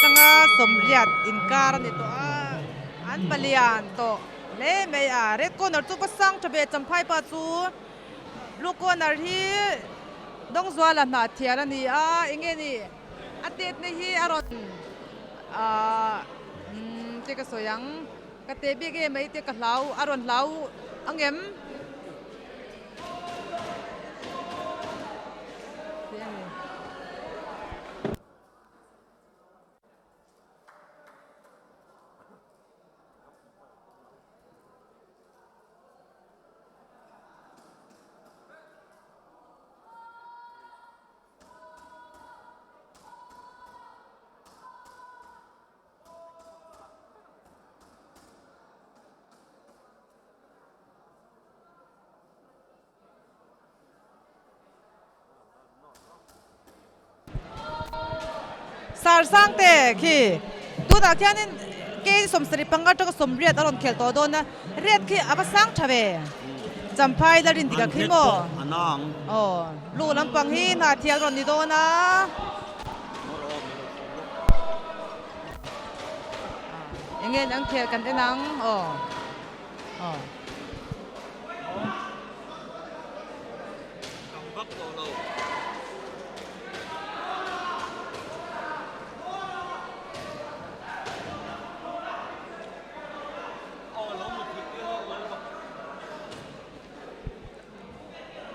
atanga 80 inkar a ni tawh a, an palian tawh hle mai a. Red corner chu va sang tha ve Champhai pa chu blue corner hi Dawngzuala hnah thial a ni a, eng nge ni a tetna hi a rawn ahh umm che ka sawi ang ka teh bik em mai te ka hlau a rawn hlau ang em? Tih a ni. Sar sang te khi tunah khianin kei 75 atanga 80 a rawn khel tawh dawn a, red khi a va sang tha ve. Champhai la rin dik a khi maw? Aw, lu lampang hi hnahthial rawn ni dawn a. Enge an khel kan en ang aw aw.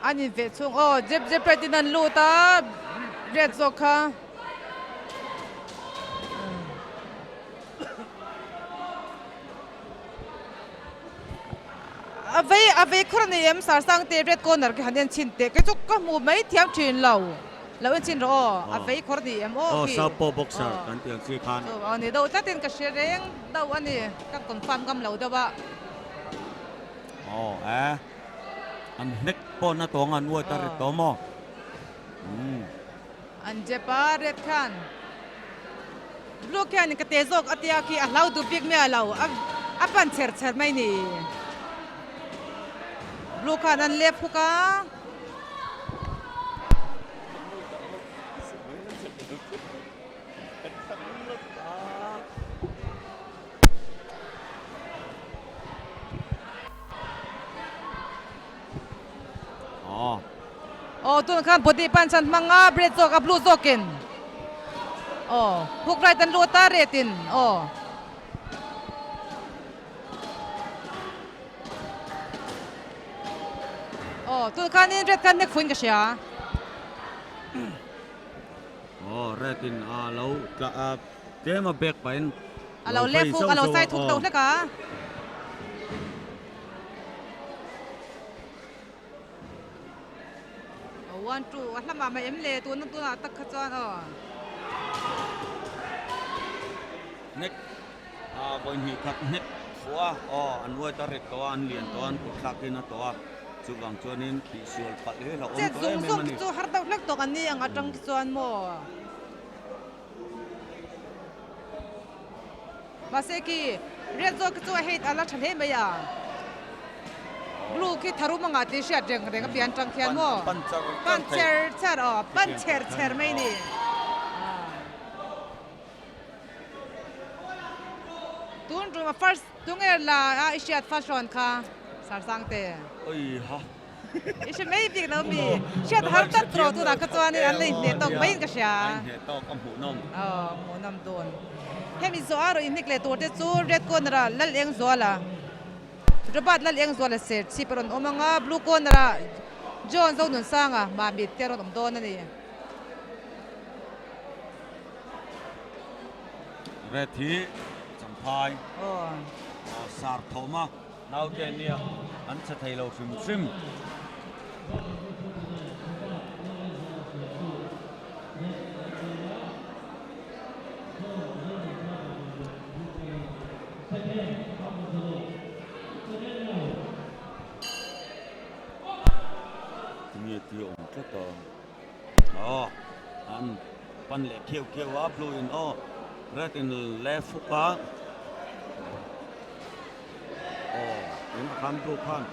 An inveh chhung aw jep jep red in an lut a red zawk kha. A vei a vei khur a ni em Sarsang te red corner khi han en chhin teh kei chu ka hmu mai thiam thin lo lo en chhin rawh aw a vei khur a ni em aw khi aw Sapo boxer kan tih ang chi khan aw ni deuh tlatin ka hre reng deuh a ni ka confirm ngam lo deuh a. Aw e an hnek pawh na tawng an uai ta ri tawh maw umm. An jep a red khan blue khian ka te zawk a tia khi a hlau duh bik miah lo a pan chher chher mai ni blue khan an lep huk a. Aw tunah khan body punch an hmang a red zawk a blue zawkin aw hook right an lut a red in aw. Aw tunah khanin red khan nek fuin ka hria. Aw red in a lo tla a tlem a bag pahin a lo lep huk a lo sai thuk deuh hlek a. One two a hlamah mai em le tuna tunah tak kha chuan aw. Hnek a vawi hnih khat hnek fuh a aw an uai ta ret tawh a an lian tawh a an kut thlak in a tawh a chuvang chuanin tihsual palh hi a hlauhawm Chet tawh em zung em zung a ni. chu har deuh hlek tawk an ni ang atang khi chuan maw. Mahse khi red zawk khi chu a height a la tha hle mai a. Blue khi tharum anga tih hriat reng reng a pian tang khian maw. Pan cher cher aw pan cher cher mai ni. Tun tum a first tunge la a i hriat first round kha Sarsangte. Oi ha. I hre mai bik lo mi. Hriat har tlat tawh tunah kha chuanin an la inhneh tawk maiin ka hria. A inhneh tawk a hmuhnawm. Aw hmuhnawm dawn. Hemi zawh a rawn inhnek leh tur te chu red corner ah Lal Engzuala, Robert Lal Engzuala ser chhip a rawn awm ang a, blue corner ah John Zonunsanga Mamit te a rawn awm dawn a ni. Red hi Champhai sar thawm a. Naute nia an che thei lo hrim hrim. Tinge ti awm tlat a. Aw an pan leh kheuh kheuh a blue in aw red in left hook a. Aw tunah khan blue khan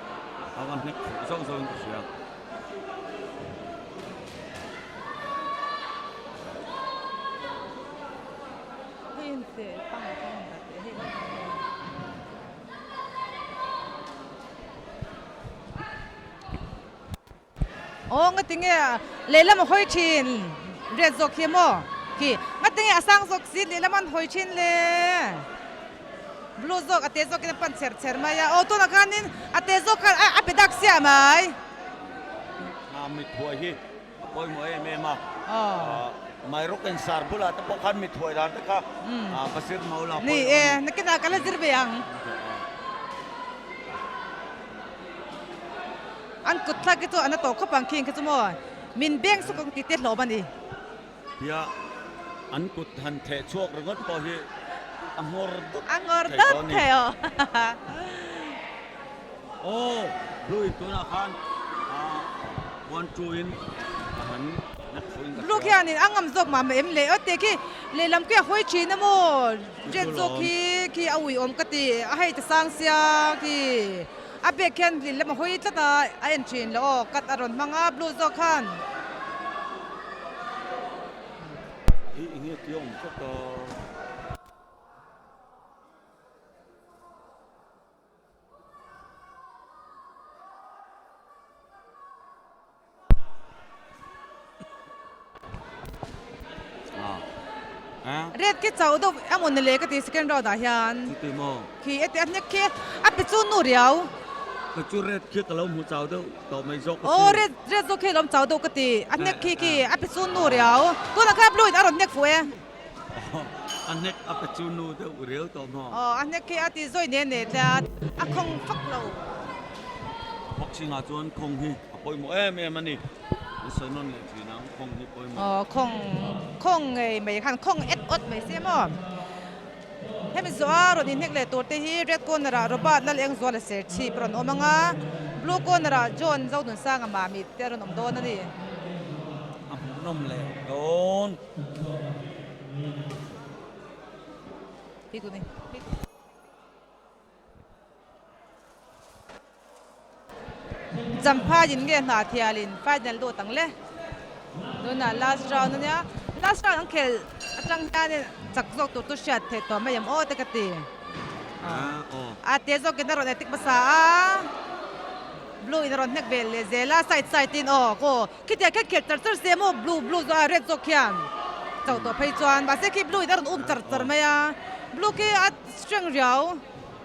a va hnek fuh zauh zauh in ka hria. En teh pang pang ta teh hei Aw nga tinge lehlam a hawi thin red zawk hi maw khi nga tinge a sang zawk si lehlam an hawi thin le blue zawk a te zawk in a pan chher chher mai a aw tunah khanin a te zawk khan a pe dak siah mai. A mithuai hi a pawimawh em em a Mairawk sar bulah te pawh khan mithuai dan te kha Basir Maula pawh ni e nakinah ka la zir ve ang. An kut thlak hi chu an a tawh khawp ang khing khi chu maw min beng suk ang tih te hlawm a ni. Tia an kut han theh chhuak ringawt pawh hi a nghawr dawt A nghawr dawt thei aw. Aw Blue in tunah khan one two in a han nek fuh in ka hria. Blue khianin a ngam zawk mah mah em le aw tih khi lehlam khi a hawi thin a maw red zawk khi khi a uiawm ka ti a hei ta sang sia khi. A bag hian lil lam a hawi tlat a, a en thin lo aw, cut a rawn hmang a blue zawk khan. I enge tih a awm tlat a. Red khi chauh deuh a maw ni le ka ti second round ah hian khi e ti a hnek khi a pe chu nu riau. Ka chu red khi ka lo hmu chau deuh tawh mai zawk ka ti. Aw red red zawk khi a lo chau deuh ka ti a hnek khi khi a pe chu nu riau tunah khan blue in a rawn hnek fuh e. A hnek a pe chu nu deuh riau tawh maw? Aw a hnek khi a ti zawi ne ne tlat a khawng fak lo. Boxing ah chuan khawng hi a pawimawh em em a ni. An sawi nawn leh thin ang khawng hi pawimawh. Aw khawng khawng ngei mai khan khawng et awt mai se maw? Hemi zawha rawn inhnek leh tur te hi red corner ah Robert Lalengzuala Serchhip a rawn awm ang a, blue corner ah John Zonunsanga Mamit te a rawn awm dawn a ni. A hmuhnawm leh dawn. Champhai in nge hna thialin final dawt ang le. Tunah last round ania, last round an khel atang hianin chak zawk tur chu hriat theih tawh mai em aw te ka ti. A te zawkin a rawn etik hmasa a, blue in a rawn hnek ve leh zel a, side side in aw kaw Khitiang khian khel char char se maw blue blue zawh a red zawk khian chauh tawh phei chuan mahse khi blue in a rawn um char char mai a blue khi a strength riau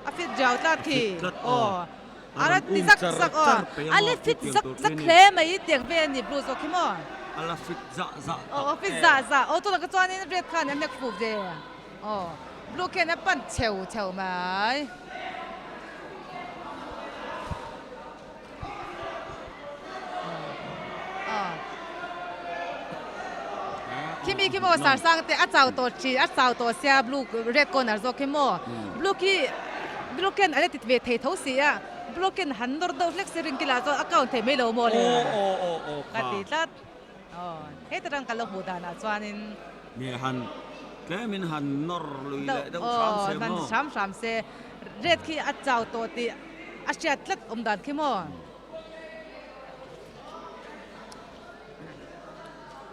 a fit riau tlat khi aw a la ti zak zak aw a la fit zak zak hle mai tiang vel a ni blue zawk khi maw a la fit zah zah aw a fit zah zah aw tunah kha chuanin red khan a hnek fuh ve aw blue khian a pan cheu cheu mai. Khimi khi maw sar sang te a chau tawh thin a chau tawh sia blue red corner zawk khi maw blue khi blue khian a la tit ve thei tho si a blue khian han nawr deuh hlek se ring kila chuan a count thei mai lo maw le ka ti tlat aw heta tang ka lo hmuh danah chuanin nge han tlemin han nawr lui leh deuh hram se maw hram hram se red khi a chau tawh tih A hriat tlat awm dan khi maw?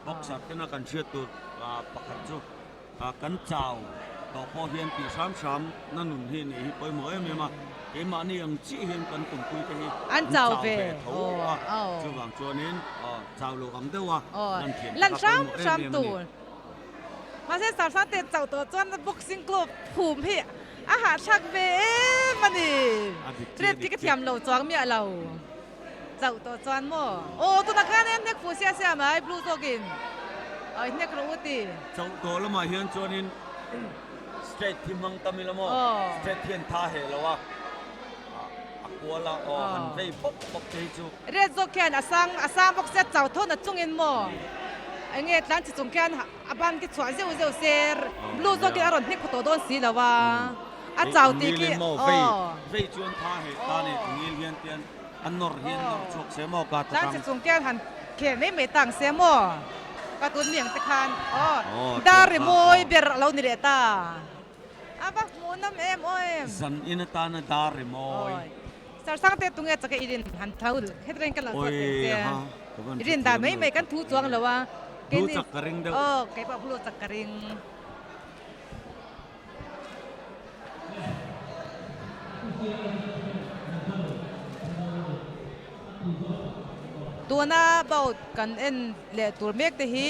Boxer tena kan hriat tur pakhat chu kan chau tawh pawh hian tih hram hram na nun hi nih hi pawimawh em em a, keimahni ang chiah hian kan tumpui te hi an chau ve tho a, chuvang chuanin chau lo ang deuh a lan thiam te kha pawimawh em em a ni. Mahse Sarsang te chauh tawh chuan boxing glove phum hi A hahthlak ve em a ni. Red khi ka thiam lo chuang miah lo. Chauh tawh chuan maw. Aw tunah khan en hnek fuh sia sia mai blue zawkin. Aw i hnek rawh u ti. Chauh tawh lamah hian chuanin straight hi hmang tam ila maw. Straight hian tha heh lo a. A kual a aw han vei pawp pawp te hi chu. Red zawk khian a sang a sang bawk sia chauh tho na chungin maw. Enge tlan chi chung khian. A ban khi chhuah zeuh zeuh se blue zawkin a rawn hnek khaw tawh dawn si lo a, a chau tih khi aw. Vei chuan tha heh ta ni ngil hian tian a nawr hian nawr chhuak se maw ka ta tang. Tlan chung khian han khel mai mai tang se maw ka tun mi ang te khan aw dar ri mawi ber a lo ni leh ta. A va hmuh nawm em aw em. Zan in atana dar ri mawi. Sarsang te tunge chake i rin han tho het reng ka lo zawt ve che. I rin dan mai mai kan thu chuang lo a. Blue chak ka ring deuh. Aw kei pawh blue chak ka ring. Tuna bout kan en leh tur mek te hi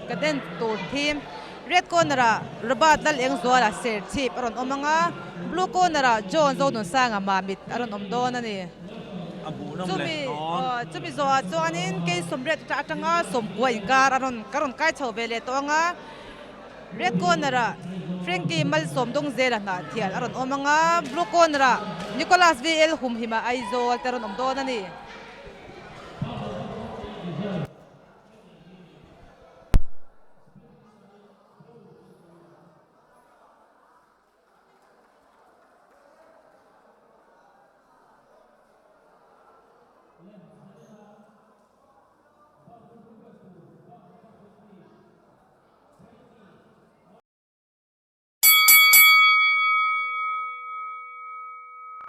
kan en tur hi red corner ah Robert Lal Engzuala Serchhip a rawn awm ang a, blue corner ah John Zonunsanga Mamit a rawn awm dawn a ni. Chumi chumi zawhah chuanin kei sawmriat atanga sawmkua inkar a rawn ka rawn kai chho ve leh tawh ang a. Red corner ah Frankie Malsawmdawng zela hnah thial a rawn awm ang a, blue corner ah Nicholas VL Humhima Aizawl te rawn awm dawn a ni.